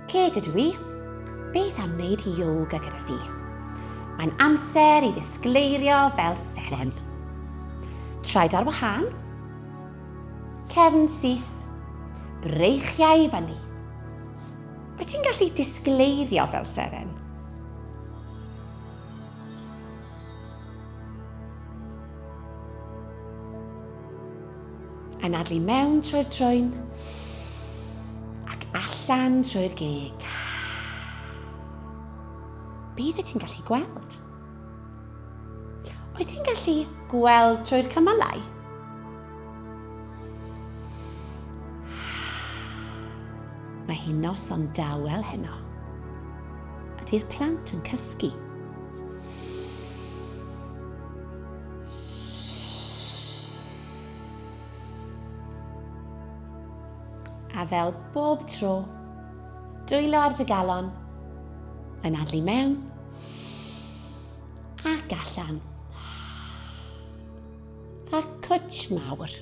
Kate ydw i. Beth am wneud yoga gyda fi? Mae'n amser i ddisgleirio fel seren. Traed ar wahân, cefn syth, breichiau i fyny. Wyt ti'n gallu disgleirio fel seren? Anadlu mewn trwy'r trwyn ac allan trwy'r geg. Beth wyt ti'n gallu gweld? Wyt ti'n gallu gweld trwy'r cymylau? Mae hi'n noson dawel heno. Ydy'r plant yn cysgu? A fel bob tro, dwylo ar dy galon, yn adlu mewn ac allan. A cwtsh mawr.